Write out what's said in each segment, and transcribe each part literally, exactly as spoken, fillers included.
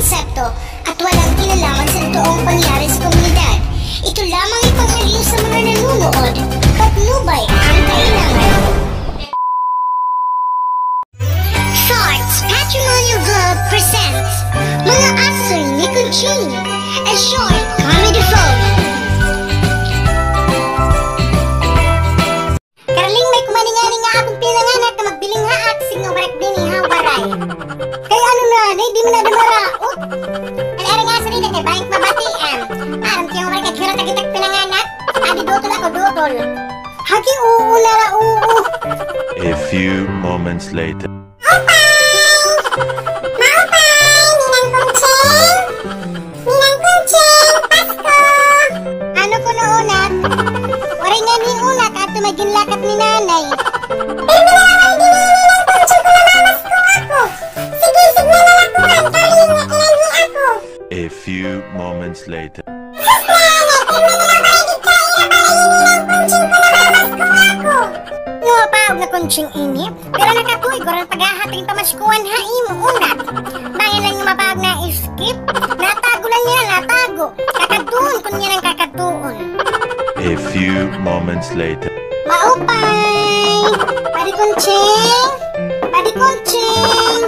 konsepto at walang kinalaman sa totoong pangyayari sa komunidad. Ito lamang ay pang-aliw sa mga nanonood. Patnubay ang kailangan. Thoughts Patrimonial Vlog presents Mga Asoy ni Conching, a short comedy film. Karling, may kumaninganing nga akon pinanganak nga magbiling ha aksing nga waray dinhi ha waray. Kay ano na, di, di man na dumaraot. Kay ari nga sa dida kay bangin mabatian. Aram kay waray kay hirata kita pinanganak. Adi dutol ako, dutol. Hagi, oo na la, oo. A few moments later. Maupay! Maupay, Ninang Conching! Ninang Conching, Pasko! Ano kuno, Unak? Waray ngani, Unak, adto may ginlakat ni Nanay. Pirmi na la man dinhi, Ninang Conching, kon namamasko ako. Sige, signal na la kuan, Karling, nga inanhi ako. A few moments later. Sus, Nanay, pirmi na la, waray gud kay ira balay ini, Ninang Conching, kon namamasko ako. Nga mapaog na, Conching, ini. Pero nakatuig, waray paghahatag hin pamaskuhan ha imo, Unak. Bangin la nga mapaog na skip. Natago la niya, natago. Kakadtuon ko niya nga kakadtuon. A few moments later. Maupay! Padi Conching! Padi Conching!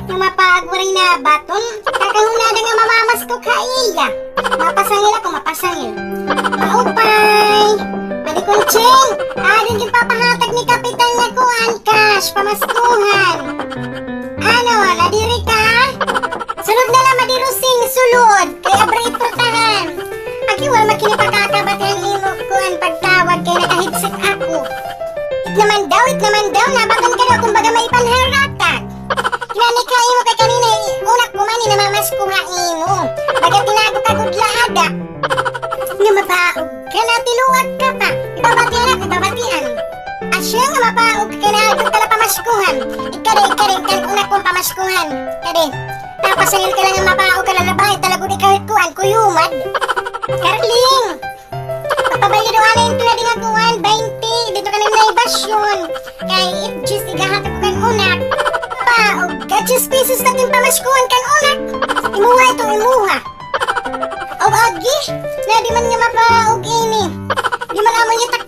Nga mapaog waray nabaton. Kakahunada nga mamamasko ha iya. Mapasangil ako, mapasangil. Maupay! Padi Conching! Adi an ginpapahatag ni Kapitan nga kuan, cash, pamaskuhan. Ano, nadiri ka? Sulod na la, Madi Rosing, sulod. Kay abri it purtahan. Agi, waray man kini pakakabati an imo kuan pagtawag kay naka-headset ako. It naman daw, it naman daw, nabaton ka daw, kumbaga may panharatag. Kinani ka imo kay kanina, eh, Unak, ko man, eh, namamasko ha imo. Baga tinago ka gud la ada. Nga mapaog ka, natiluag ka pa. Ibabatian ako, ibabatian. Asya nga mapaog ka, naadto ka la pamaskuhan. Ikadi, ikadi, kan Unak kon pamaskuhan. Kadi, napasangil ka la nga mapaog ka, lalabay, talaga di ka kuan, kuyumad. Karling! Papabayad ko anay ito na din nga kuan, baynte, didto kan Nay Basyon. Kay it diyes igahatag ko kan Unak. Paog ka, diyes pesos na it pamaskuhan kan Unak. Imuha ito, imuha. Aw, agi, nadi man nga mapaog ini. Di man amo niya tak